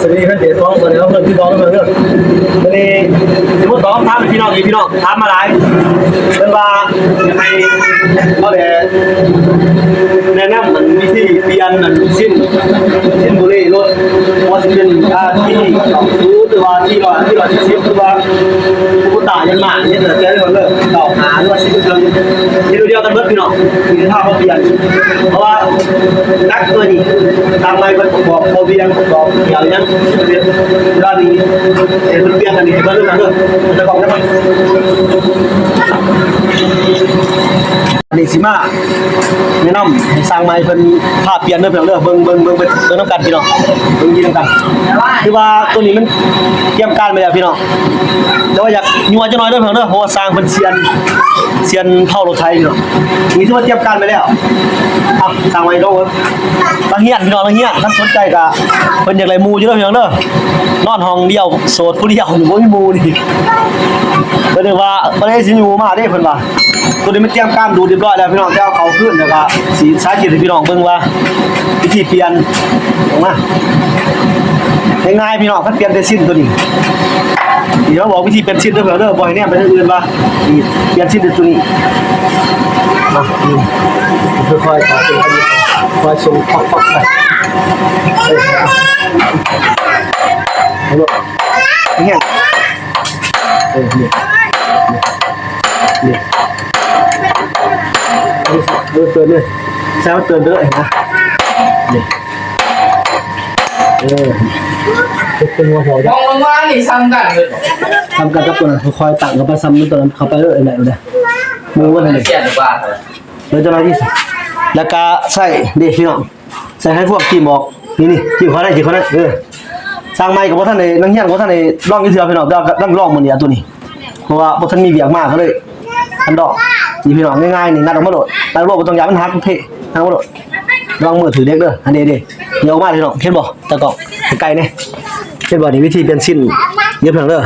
ສະເດເພິ່ນເດຊອງເພິ່ນເອົາເພິ່ນຄືເກົ່າເນາະເພິ່ນເດີ. ມື້ນີ້ຊິມາຕອບຄຳຖາມໃຫ້ພີ່ນ້ອງອີກ ພີ່ນ້ອງຖາມມາຫຼາຍ ເພິ່ນວ່າຢາກໃຫ້ເຮົາແດ່ແນະນຳອັນວິທີປ່ຽນອັນຊິ້ນ ຊິ້ນບູເລລົດ ບໍ່ວ່າຊິເປັນ ອາ ທີເກົ້າສິບ ຫຼືວ່າ ທີຮ້ອຍ ທີຮ້ອຍສີ່ສິບ ຫຼືວ່າ ຄູໂບຕ້າ ຍັນມາ ຫຍັງກໍແລ້ວແຕ່ເດີ ເກົ້າຫ້າ ຫຼືວ່າສິບເອັດ ເຄື່ອງ ເຮັດດຽວກັນເບິດພີ່ນ້ອງ ມີແຕ່ຖ້າເຮົາປ່ຽນ ເພາະວ່າ ຈັກໂຕນີ້ ຕາມໄລເພິ່ນປະກອບ ເຂົ້າວຽງ ປະກອບຫຍັງ ເວລານີ້ ເອີ ເພິ່ນປ່ຽນອັນນີ້ໃຫ້ເບິ່ງນຳເດີ ເຈົ້າຂອງນະ ອັນນີ້ຊິມາແນະນຳໃຫ້ຊ່າງໃໝ່ເພິ່ນພາປ່ຽນເດີພີ່ນ້ອງເດີ ເບິ່ງ ເບິ່ງ ເບິ່ງ ເບິ່ງນຳກັນພີ່ນ້ອງ ເບິ່ງຢູ່ນຳກັນ ຄືວ່າໂຕນີ້ມັນຕຽມການໄວ້ແລ້ວພີ່ນ້ອງ ແຕ່ວ່າຢາກຍົວຈັກໜ້ອຍເດີພີ່ນ້ອງເດີ ເພາະວ່າຊ່າງເພິ່ນຊຽນ ຊຽນເຜົາລົດໄຖພີ່ນ້ອງ ນີ້ຖືວ່າຕຽມການໄວ້ແລ້ວ ເອົາ ຊ່າງໃໝ່ລອງເບິ່ງ ນັກຮຽນພີ່ນ້ອງ ນັກຮຽນ ຄັນສົນໃຈກໍ ເພິ່ນຢາກໄດ້ໝູ່ຢູ່ເດີພີ່ນ້ອງເດີ ນອນຫ້ອງດຽວ ໂສດຜູ້ດຽວ ບໍ່ມີໝູ່ນີ້ ເພິ່ນວ່າ ປານໃດຊິມີໝູ່ມາເດ້ ເພິ່ນວ່າ ໂຕນີ້ມັນຕຽມການດູດຮຽບຮ້ອຍແລ້ວພີ່ນ້ອງ ແຕ່ເອົາເຂົ້າຄືນ ແລ້ວກໍຊິສາທິດໃຫ້ພີ່ນ້ອງເບິ່ງວ່າ ວິທີປ່ຽນອອກມາ ງ່າຍໆ ພີ່ນ້ອງ ຄັນປ່ຽນແຕ່ຊິ້ນໂຕນີ້ ດຽວບອກວິທີປ່ຽນຊິ້ນເດີພີ່ນ້ອງເດີ ບໍ່ໃຫ້ແນມໄປທາງອື່ນວ່າ ນີ້ປ່ຽນຊິ້ນໂຕນີ້ ມາ ນີ້ ຄ່ອຍໆ ຄ່ອຍໆ ຄ່ອຍສົ່ງປັອກໆ ໄປ ເອີ ເອີ ເອີ ນີ້ ນີ້ ນີ້ ເອີ ເປີດເລີຍ ໃສ່ມັນເຕີມໄປເລີຍນະ ນີ້ ເອີ ເປັນຫົວເຂົາ ມອງລົງມານີ້ສ່ຳກັນເລີຍ ສ່ຳກັນກັບຕົວນັ້ນ ຄ່ອຍໆ ຕັ້ງເຂົ້າໄປສ່ຳຕົວນັ້ນເຂົ້າໄປເລີຍ ໄດ້ ໄດ້ ໝູ່ມັນຫັ້ນເດ ແລ້ວເຈົ້າໜ້າທີ່ ແລ້ວກະໃສ່ເດ້ພີ່ນ້ອງ ໃສ່ໄຂຄວງຈີ້ມອອກ ນີ້ໆ ຈີ້ເຂົ້າໄດ້ ຈີ້ເຂົ້າໄດ້ ເອີ ຊ່າງໃໝ່ກໍບໍ່ທັນໄດ້ ນັກຮຽນກໍບໍ່ທັນໄດ້ລອງຈັກເທື່ອພີ່ນ້ອງ ແຕ່ວ່າກໍລອງມື້ນີ້ລະໂຕນີ້ ເພາະວ່າບໍ່ທັນມີວຽກມາກໍເລີຍ ອັນດອກ ນີ້ພີ່ນ້ອງ ງ່າຍໆ ນີ້ ງັດອອກມາໂລດ ງັດໂລດ ບໍ່ຕ້ອງຢ້ານມັນຫັກ ເພະ ງັດອອກມາໂລດ ລອງມືຖືເດັກເດີ ອັນນີ້ເດ້ ນີ້ອອກມາພີ່ນ້ອງ ເຫັນບໍ່ ຕາກ້ອງ ໃກ້ໆ ນີ້ ເຫັນບໍ່ ນີ້ວິທີປ່ຽນຊິ້ນ ເດີພີ່ນ້ອງເດີ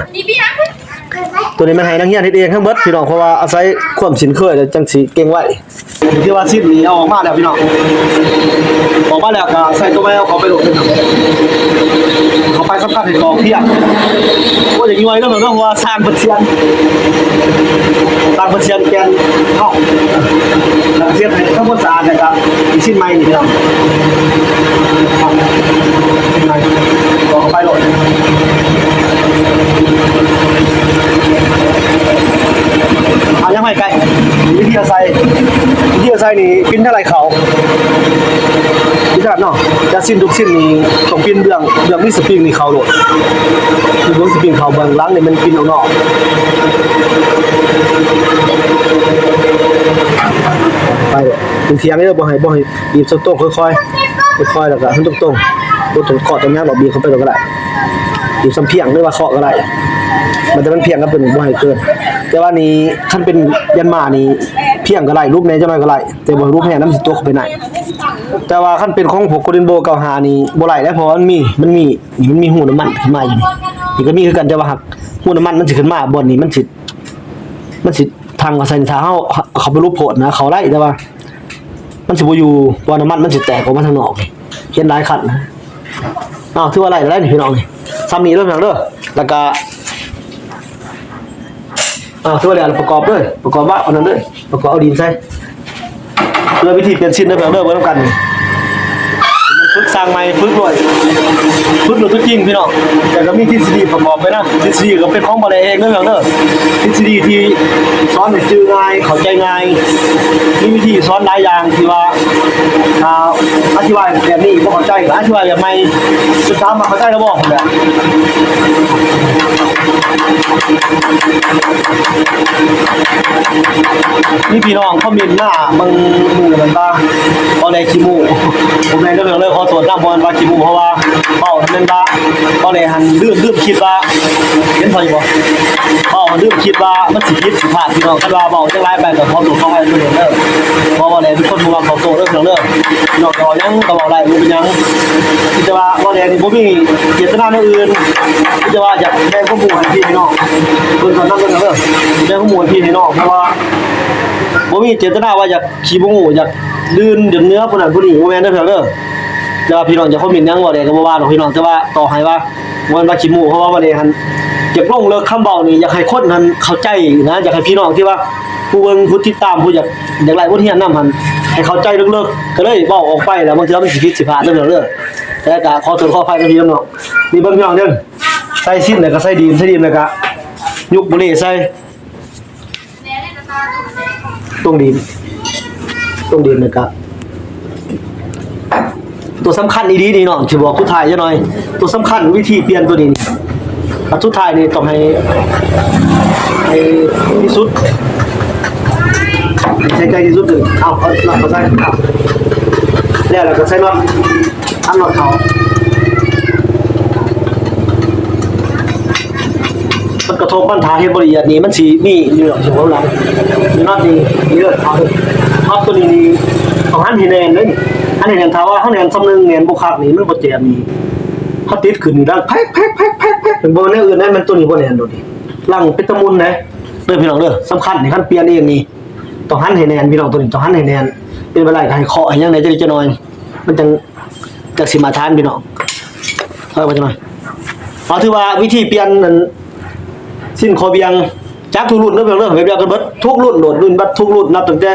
ໂຕນີ້ແມ່ນໃຫ້ນັກຮຽນເຮັດເອງທັງເບິດພີ່ນ້ອງ ເພາະວ່າອາໄສຄວາມຊິນເຄີຍແລ້ວຈັ່ງຊິເກັ່ງໄວ ຄືວ່າຊິ້ນນີ້ເອົາອອກມາແລ້ວພີ່ນ້ອງ ອອກມາແລ້ວກໍໃສ່ຕົວໃໝ່ເອົາເຂົ້າໄປໂລດພີ່ນ້ອງ ເຂົ້າໄປສຳຄັນໃຫ້ກອງພຽງ ໂອ້ຍ ຢ່າຍ້ອຍເດີເນາະ ເພາະວ່າຊ່າງເພິ່ນຊຽນ ຊ່າງເພິ່ນຊຽນແກ່ນເຮົາ ແລ້ວກໍເຮັດໃຫ້ທຳຄວາມສະອາດ ແລ້ວກໍຊິ້ນໃໝ່ນີ້ພີ່ນ້ອງ ຊິ້ນໃໝ່ ກອງເຂົ້າໄປໂລດ ເອົາຍັງໄປ ໄກ ວິທີເອົາໃສ່ ວິທີເອົາໃສ່ນີ້ປິ່ນທາງໃດເຂົ້າ ພິກາດເນາະ ແຕ່ຊິ້ນທຸກຊິ້ນນີ້ຕ້ອງປິ່ນເບື້ອງ ເບື້ອງມີສະປຣິງນີ້ເຂົ້າໂລດ ເບື້ອງມີສະປຣິງເຂົ້າ ເບື້ອງຫຼັງນີ້ມັນປິ່ນອອກນອກ ໄປໂລດ ເຖິງທ່ຽງເດີ ບໍ່ໃຫ້ ບໍ່ໃຫ້ ບີບຕົງໆ ຄ່ອຍໆ ຄ່ອຍໆ ແລ້ວກໍໃຫ້ຕົງໆ ບໍ່ຕ້ອງເຄາະຕ້ອງຫຍັງດອກ ບີບເຂົ້າໄປໂລດກໍໄດ້ ບີບສ່ຳພຽງ ຫຼືວ່າເຄາະກໍໄດ້ ມັນ ແຕ່ມັນພຽງກັບຕົວນີ້ ບໍ່ໃຫ້ເກີນ ແຕ່ວ່ານີ້ ຄັນເປັນຢັນມານີ້ ພຽງກໍໄດ້ ຫຼຸບແດ່ຈັກໜ້ອຍກໍໄດ້ ແຕ່ບໍ່ໃຫ້ຫຼຸບແຮງ ນຳຊິຕົກເຂົ້າໄປໃນ ແຕ່ວ່າຄັນເປັນຂອງພວກໂກລເດັນໂບ ເກົ້າຫ້າ ນີ້ບໍ່ໄດ້ເດ້ ເພາະວ່າມັນມີ ມັນມີ ມັນມີຮູນ້ຳມັນຂຶ້ນມາຢູ່ນີ້ ນີ້ກໍມີຄືກັນ ແຕ່ວ່າຫາກຮູນ້ຳມັນມັນຊິຂຶ້ນມາບ່ອນນີ້ ມັນຊິ ມັນຊິທັ່ງເຂົ້າໃສ່ນີ້ ຖ້າເຮົາເຂົ້າໄປຫຼຸບໂພດນະ ເຂົ້າໄດ້ ແຕ່ວ່າ ມັນຊິບໍ່ຢູ່ ເພາະວ່ານ້ຳມັນມັນຊິແຕກອອກມາທາງນອກ ເຫັນຫຼາຍຄັນນະ ອ້າວ ຖືວ່າໄດ້ແລ້ວນີ້ພີ່ນ້ອງນີ້ ສ່ຳນີ້ເດີພີ່ນ້ອງເດີ ແລ້ວກະ ອ່າ ຖືວ່າແລ້ວ ປະກອບເດີ ປະກອບວ່າອັນນັ້ນເດີ ປະກອບເອົາດິນໃສ່ ເພື່ອວິທີປ່ຽນຊິ້ນເດີພີ່ນ້ອງເດີ ເບິ່ງນຳກັນ ຝຶກຊ່າງໃໝ່ ຝຶກໂລດ ຝຶກໂລດຕົວຈິງພີ່ນ້ອງ ແຕ່ກໍມີທິດສະດີປະກອບໄປນຳ ທິດສະດີກໍເປັນຂອງບໍ່ໄດ້ເອງເດີພີ່ນ້ອງເດີ ທິດສະດີທີ່ສອນໃຫ້ຈື່ງ່າຍ ເຂົ້າໃຈງ່າຍ ມີວິທີສອນຫຼາຍຢ່າງທີ່ວ່າ ຖ້າອະທິບາຍແບບນີ້ບໍ່ເຂົ້າໃຈ ກໍອະທິບາຍແບບໃໝ່ ຈະຖາມວ່າເຂົ້າໃຈແລ້ວບໍ່ ພຸ້ນແຫຼະ ມີພີ່ນ້ອງຄອມເມັນມາເບິ່ງມື້ນັ້ນວ່າ ເວົ້າແລ້ວຂີ້ໂມ້ ບໍ່ແມ່ນເດີພີ່ນ້ອງເດີ ຂໍໂທດນຳ ບໍ່ແມ່ນວ່າຂີ້ໂມ້ ເພາະວ່າເວົ້າແມ່ນວ່າ ເວົ້າແລ້ວຫັ້ນລືມ ລືມຄິດວ່າ ເຫັນພໍຢູ່ບໍ່ ເວົ້າຫັ້ນລືມຄິດວ່າມັນຊິຜິດຊິພາດ ພີ່ນ້ອງ ຄັນວ່າເວົ້າຫຍັງຫຼາຍໄປກໍຂໍໂທດຂໍອະໄພເດີ ເພາະວ່າແລ້ວເປັນຄົນບໍ່ມັກຕອບໂຕ້ເດີພີ່ນ້ອງເດີ ພີ່ນ້ອງຈະເວົ້າຫຍັງກໍເວົ້າໄດ້ ບໍ່ເປັນຫຍັງ ມີແຕ່ວ່າເວົ້າແລ້ວນີ້ບໍ່ມີເຈດຕະນາແນວອື່ນ ມີແຕ່ວ່າຢາກແບ່ງຄວາມຮູ້ໃຫ້ພີ່ໃຫ້ນ້ອງເບິ່ງກ່ອນນຳເດີ ແບ່ງຄວາມຮູ້ໃຫ້ພີ່ໃຫ້ນ້ອງ ເພາະວ່າບໍ່ມີເຈດຕະນາວ່າຢາກ ຂີ້ບໍ່ຮູ້ ຢາກດື່ມຈົນເໜືອຜູ້ນັ້ນຜູ້ນີ້ ບໍ່ແມ່ນເດີພີ່ນ້ອງເດີ. ແຕ່ວ່າພີ່ນ້ອງຈະຄອມເມັນຫຍັງເວົ້າແດ່ກໍບໍ່ວ່າດອກພີ່ນ້ອງ, ແຕ່ວ່າຕໍ່ໃຫ້ວ່າບໍ່ແມ່ນວ່າຂີ້ໂມ້ ເພາະວ່າບໍ່ໄດ້ຫັ້ນ ຢາກລົງເລິກຄຳເວົ້ານີ້ ຢາກໃຫ້ຄົນຫັ້ນເຂົ້າໃຈນະ, ຢາກໃຫ້ພີ່ນ້ອງທີ່ວ່າຜູ້ເບິ່ງຜູ້ຕິດຕາມ ຜູ້ຢາກ ຢາກໄດ້ບົດຮຽນນຳຫັ້ນ ໃຫ້ເຂົ້າໃຈເລິກໆ ກໍເລີຍເວົ້າອອກໄປແລ້ວ ບາງເທື່ອມັນຊິຜິດຊິພາດເດີພີ່ນ້ອງເດີ. ແຕ່ກໍຂໍໂທດຂໍອະໄພນຳພີ່ນຳນ້ອງ. ນີ້ເບິ່ງພີ່ນ້ອງເດີ ໃສ່ຊິນແລ້ວກໍໃສ່ດີນ ໃສ່ດີນແລ້ວກໍຍົກໂບເລໃສ່ ຕົງດີນ ຕົງດີນ ແລ້ວກະ ຕົວສຳຄັນອີ່ຫຼີນີ້ນ້ອງ ຊິບອກສຸດທ້າຍຈັກໜ່ອຍ. ຕົວສຳຄັນວິທີປ່ຽນຕົວນີ້ນີ້ ອັນສຸດທ້າຍນີ້ຕ້ອງໃຫ້ ໃຫ້ທີ່ສຸດ ໃສ່ໃຈທີ່ສຸດເລີຍ. ເອົາ ເອົາ ເອົາໃສ່ ເອົາ ແລ້ວ ແລ້ວກໍໃສ່ນັອດ ອັນນັອດເຂົ້າ ມັນກະທົບ ມັນຖ້າເຮັດບໍ່ລະອຽດນີ້ ມັນຊິມີຢູ່ດອກຢູ່ຂ້າງຫຼັງ. ນີ້ນັອດນີ້ ນີ້ເດີ ເອົາເດີ ນັອດຕົວນີ້ນີ້ ຕ້ອງຫັນໃຫ້ແໜ້ນເດີ ຫັນໃຫ້ແໜ້ນ. ຖ້າວ່າເຮົາແໜ້ນສ່ຳໜຶ່ງ ແໜ້ນບໍ່ຄັກນີ້ ມັນບໍ່ແຈມນີ້ ເຮົາຕິດຂຶ້ນນີ້ດັງແພັກໆໆໆ ເຫັນບໍ່? ແນວອື່ນນັ້ນ ມັນຕົວນີ້ບໍ່ແໜ້ນໂດດນີ້ ຫຼັງເປັນຕາໝຸ່ນເດ້ ເດີພີ່ນ້ອງເດີ. ສຳຄັນນີ້ ຄັນປ່ຽນເອງນີ້ ຕ້ອງຫັນໃຫ້ແໜ້ນພີ່ນ້ອງ, ຕົວນີ້ຕ້ອງຫັນໃຫ້ແໜ້ນ. ເປັນໄປໄດ້ກໍໃຫ້ເຄາະໃຫ້ຫຍັງແດ່ຈັກໜ່ອຍ ມັນຈັ່ງ ຈັກຊິມາດຖານພີ່ນ້ອງ. ເອົາໄວ້ຈັກໜ່ອຍ ເອົາ ຖືວ່າວິທີປ່ຽນອັນ ຊິນຂໍ້ບ່ຽງຈັກທຸກລຸ້ນເດີພີ່ນ້ອງເດີ, ແບບດຽວກັນເບິດທຸກລຸ້ນໂລດ, ລຸ້ນບັດທຸກລຸ້ນ ນັບຕັ້ງແຕ່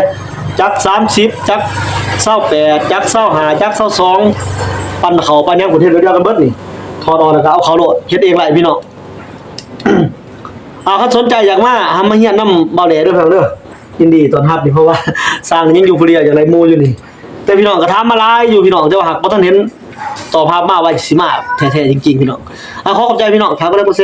ຈັກສາມສິບ ຈັກຊາວແປດ ຈັກຊາວຫ້າ ຈັກຊາວສອງ ປັ່ນເຂົ້າປັ່ນຫຍັງ ພຸ້ນ ເຮັດແບບດຽວກັນເບິດນີ້. ຖອດອອກແລ້ວກໍເອົາເຂົ້າໂລດ, ເຮັດເອງໄດ້ພີ່ນ້ອງ. ເອົາ ຄັນສົນໃຈຢາກມາ ຫາມາຮຽນນຳບ່າວແຫຼເດີພີ່ນ້ອງເດີ, ຍິນດີຕ້ອນຮັບນີ້ ເພາະວ່າຊ່າງຍັງຢູ່ຜູ້ດຽວ ຢາກໄດ້ໝູ່ຢູ່ນີ້. ແຕ່ພີ່ນ້ອງກໍຖາມມາຫຼາຍຢູ່ພີ່ນ້ອງ, ແຕ່ວ່າຫາກບໍ່ທັນເຫັນຕອບຮັບມາວ່າຊິມາແທ້ໆ ຈິງໆ ພີ່ນ້ອງ. ເອົາ ຂໍຂອບໃຈພີ່ນ້ອງ, ຝາກກົດໄລກົດແຊ